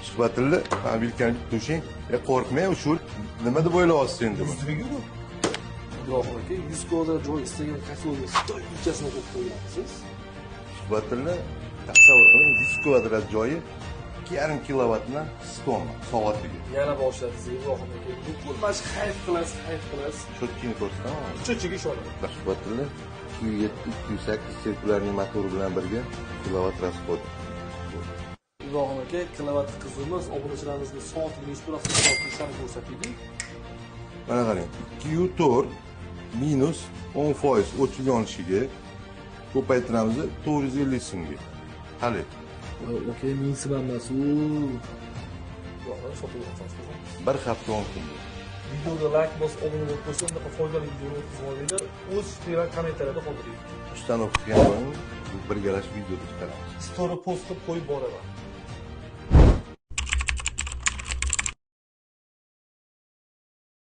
Suhbatilla, mana vilkani bitta ushlang. Qo'rqmang, shu nima deb o'ylayapsiz endi buni? Nimaga bu? Ibrohim aka, 100 kvadrat joy istagan kafega Xitoy vilkasini qo'yib qo'ygansiz. Suhbatilla, tasavvur qiling, 100 kvadrat joyi 2,5 kilovatdan tonna soatiga. Yana boshladingiz, Ibrohim aka. Butkul mana shu hayf qilasiz, hayf qilasiz. Cho'tkini ko'rsataman. Cho'chiga ishonaman. Suhbatilla, 207, 208 sirkulyarniy motor bilan birga kilovat расход. Ibrohim aka, kilovat qizimiz obunachilarimizga soatiga necha pul hisob qilishini ko'rsatdik. Mana qarang, 2,4 minus 10% o'chib yonishiga ko'paytiramiz 450 so'mga. Hali. Okey, 1000 so'm emas u. Ibrohim, sotib olsangiz. Bir hafta 10 kunda. Videoga like bosib, obuna bo'lib qo'ysa, bunaqa foydali videoni o'tkazib olinglar. O'z fikringizni kommentariyada qoldiring. Установка qilgan, birgalashib videoda chiqaramiz. Story post qilib qo'yib boraman.